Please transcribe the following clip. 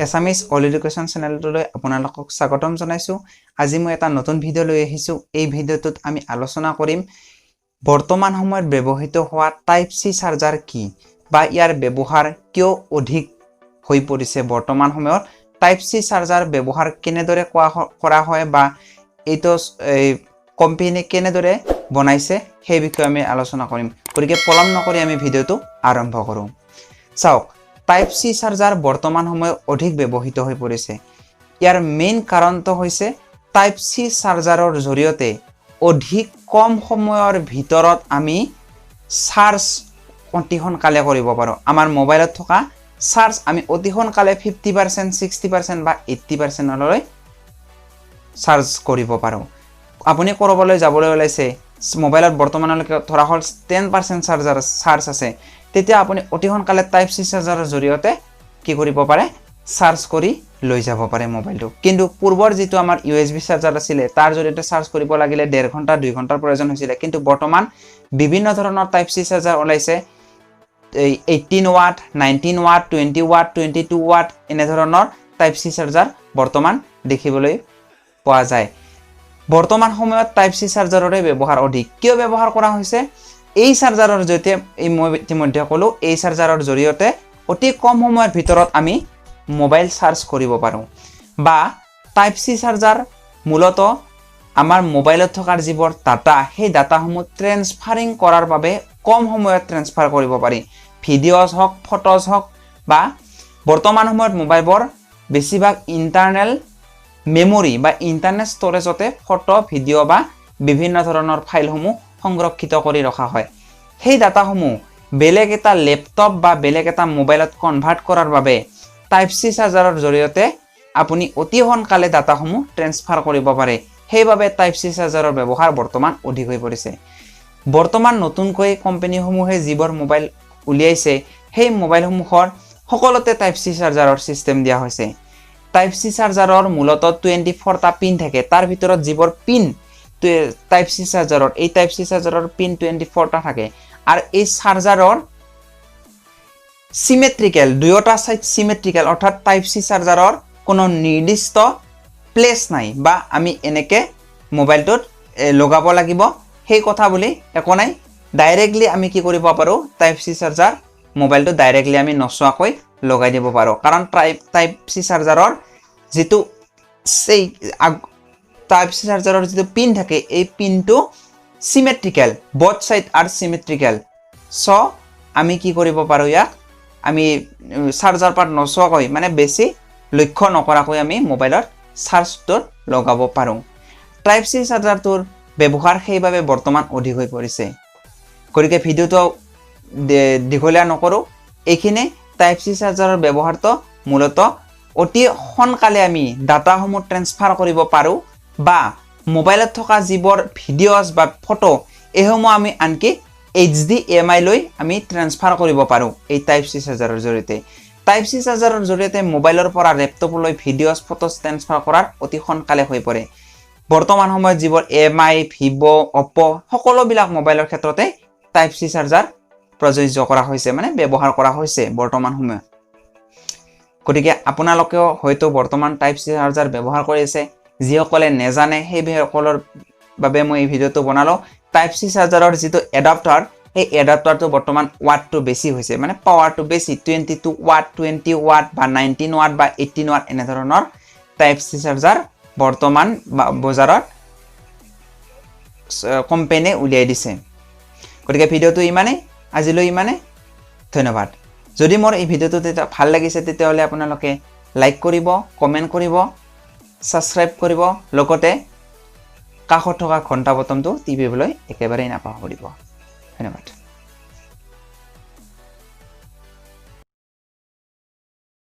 এছামিছ all education চেনেলটোলৈ আপোনালোকক স্বাগতম জনাইছোঁ। আজি মই এটা নতুন ভিডিঅ' লৈ আহিছোঁ। এই ভিডিঅ'টোত আমি আলোচনা কৰিম বৰ্তমান সময়ত ব্যৱহৃত হোৱা টাইপ চি চাৰ্জাৰ কি বা ইয়াৰ ব্যৱহাৰ কিয় অধিক হৈ পৰিছে, বৰ্তমান সময়ত টাইপ চি চাৰ্জাৰ ব্যৱহাৰ কেনেদৰে কৰা হয় বা এইটো এই কোম্পেনীয়ে কেনেদৰে বনাইছে, সেই বিষয়ে আমি আলোচনা কৰিম। গতিকে পলম নকৰি আমি ভিডিঅ'টো আৰম্ভ কৰোঁ। চাওক, টাইপ চি চাৰ্জাৰ বৰ্তমান সময়ত অধিক ব্যৱহৃত হৈ পৰিছে। ইয়াৰ মেইন কাৰণটো হৈছে টাইপ চি চাৰ্জাৰৰ জৰিয়তে অধিক কম সময়ৰ ভিতৰত আমি চাৰ্জ অতি সোনকালে কৰিব পাৰোঁ। আমাৰ মোবাইলত থকা চাৰ্জ আমি অতি সোনকালে 50%, 60% বা 80%লৈ চাৰ্জ কৰিব পাৰোঁ। আপুনি ক'ৰবালৈ যাবলৈ ওলাইছে, মোবাইলত বৰ্তমানলৈকে ধৰা হ'ল 10% চাৰ্জ আছে, তেতিয়া আপুনি অতি সোনকালে টাইপ চি চাৰ্জাৰৰ জৰিয়তে কি কৰিব পাৰে? চাৰ্জ কৰি লৈ যাব পাৰে মোবাইলটো। কিন্তু পূৰ্বৰ যিটো আমাৰ ইউ এছ বি চাৰ্জাৰ আছিলে, তাৰ জৰিয়তে চাৰ্জ কৰিব লাগিলে 1.5 ঘণ্টা, 2 ঘণ্টাৰ প্ৰয়োজন হৈছিলে। কিন্তু বৰ্তমান বিভিন্ন ধৰণৰ টাইপ চি চাৰ্জাৰ ওলাইছে। এই 18 watt, 19 watt, 20 watt, 22 watt, এনেধৰণৰ টাইপ চি চাৰ্জাৰ বৰ্তমান দেখিবলৈ পোৱা যায়। বৰ্তমান সময়ত টাইপ চি চাৰ্জাৰৰে ব্যৱহাৰ অধিক। কিয় ব্যৱহাৰ কৰা হৈছে? এই চাৰ্জাৰৰ জৰিয়তে, এই মই ইতিমধ্যে ক'লোঁ, এই চাৰ্জাৰৰ জৰিয়তে অতি কম সময়ৰ ভিতৰত আমি মোবাইল চাৰ্জ কৰিব পাৰোঁ। বা টাইপ চি চাৰ্জাৰ মূলতঃ আমাৰ মোবাইলত থকাৰ যিবোৰ ডাটা, সেই ডাটাসমূহ ট্ৰেন্সফাৰিং কৰাৰ বাবে কম সময়ত ট্ৰেন্সফাৰ কৰিব পাৰি। ভিডিঅ'জ হওক, ফটোজ হওক বা বৰ্তমান সময়ত মোবাইলবোৰ বেছিভাগ ইণ্টাৰনেল মেমৰি বা ইণ্টাৰনেল ষ্ট'ৰেজতে ফটো, ভিডিঅ' বা বিভিন্ন ধৰণৰ ফাইলসমূহ সংৰক্ষিত কৰি ৰখা হয়। সেই ডাটাসমূহ বেলেগ এটা লেপটপ বা বেলেগ এটা মোবাইলত কনভাৰ্ট কৰাৰ বাবে টাইপ চি চাৰ্জাৰৰ জৰিয়তে আপুনি অতি সোনকালে ডাটাসমূহ ট্ৰেন্সফাৰ কৰিব পাৰে। সেইবাবে টাইপ চি চাৰ্জাৰৰ ব্যৱহাৰ বৰ্তমান অধিক হৈ পৰিছে। বৰ্তমান নতুনকৈ কোম্পানীসমূহে যিবোৰ মোবাইল উলিয়াইছে, সেই মোবাইলসমূহৰ সকলোতে টাইপ চি চাৰ্জাৰৰ ছিষ্টেম দিয়া হৈছে। টাইপ চি চাৰ্জাৰৰ মূলতঃ 24টা পিন থাকে। তাৰ ভিতৰত যিবোৰ পিন টাইপ চি চাৰ্জাৰৰ, এই টাইপ চি চাৰ্জাৰৰ পিন 24টা থাকে আৰু এই চাৰ্জাৰৰ চিমেট্ৰিকেল, দুয়োটা ছাইড চিমেট্ৰিকেল। অৰ্থাৎ টাইপ চি চাৰ্জাৰৰ কোনো নিৰ্দিষ্ট প্লেচ নাই বা আমি এনেকৈ মোবাইলটোত লগাব লাগিব সেই কথা বুলি একো নাই। ডাইৰেক্টলি আমি কি কৰিব পাৰোঁ? টাইপ চি চাৰ্জাৰ মোবাইলটো ডাইৰেক্টলি আমি নচোৱাকৈ লগাই দিব পাৰোঁ। কাৰণ টাইপ চি চাৰ্জাৰৰ যিটো সেই টাইপ চি চাৰ্জাৰৰ যিটো পিন থাকে, এই পিনটো symmetrical, both side are symmetrical. So আমি কি কৰিব পাৰোঁ? ইয়াক আমি চাৰ্জাৰ পাত নচোৱাকৈ, মানে বেছি লক্ষ্য নকৰাকৈ আমি মোবাইলত চাৰ্জটোত লগাব পাৰোঁ। টাইপ চি চাৰ্জাৰটোৰ ব্যৱহাৰ সেইবাবে বৰ্তমান অধিক হৈ পৰিছে। গতিকে ভিডিঅ'টো দীঘলীয়া নকৰোঁ, এইখিনি। টাইপ চি চাৰ্জাৰৰ ব্যৱহাৰটো মূলতঃ অতি সোনকালে আমি ডাটাসমূহ ট্ৰেন্সফাৰ কৰিব পাৰোঁ বা মোবাইলত থকা যিবোৰ ভিডিঅ'জ বা ফটো, এইসমূহ আমি আনকি এইচডিএমআই লৈ আমি ট্ৰেন্সফাৰ কৰিব পাৰোঁ এই টাইপ চি চাৰ্জাৰৰ জৰিয়তে। টাইপ চি চাৰ্জাৰৰ জৰিয়তে মোবাইলৰ পৰা লেপটপলৈ ভিডিঅ'জ, ফটোজ ট্ৰেন্সফাৰ কৰাৰ অতি সোনকালে হৈ পৰে। বৰ্তমান সময়ত যিবোৰ এম আই, ভিভ', অপ' সকলোবিলাক মোবাইলৰ ক্ষেত্ৰতে টাইপ চি চাৰ্জাৰ প্ৰযোজ্য কৰা হৈছে, মানে ব্যৱহাৰ কৰা হৈছে বৰ্তমান সময়ত। গতিকে আপোনালোকেও হয়তো বৰ্তমান টাইপ চি চাৰ্জাৰ ব্যৱহাৰ কৰি আছে। যিসকলে নেজানে, সেইসকলৰ বাবে মই এই ভিডিঅ'টো বনালোঁ। টাইপ চি চাৰ্জাৰৰ যিটো এডাপ্টাৰ, সেই এডাপ্টাৰটো বৰ্তমান ৱাটটো বেছি হৈছে, মানে পাৱাৰটো বেছি। 22 watt, 20 watt বা 19 ৱাট বা 18 ৱাট, এনেধৰণৰ টাইপ চি চাৰ্জাৰ বৰ্তমান বজাৰত কোম্পেনীয়ে উলিয়াই দিছে। গতিকে ভিডিঅ'টো ইমানেই, আজিলৈ ইমানেই, ধন্যবাদ। যদি মোৰ এই ভিডিঅ'টো তেতিয়া ভাল লাগিছে, তেতিয়াহ'লে আপোনালোকে লাইক কৰিব, কমেণ্ট কৰিব, ছাবস্ক্ৰাইব কৰিব, লগতে কাষত থকা ঘণ্টা বটনটো টিপিবলৈ একেবাৰেই নাপাহৰিব। ধন্যবাদ।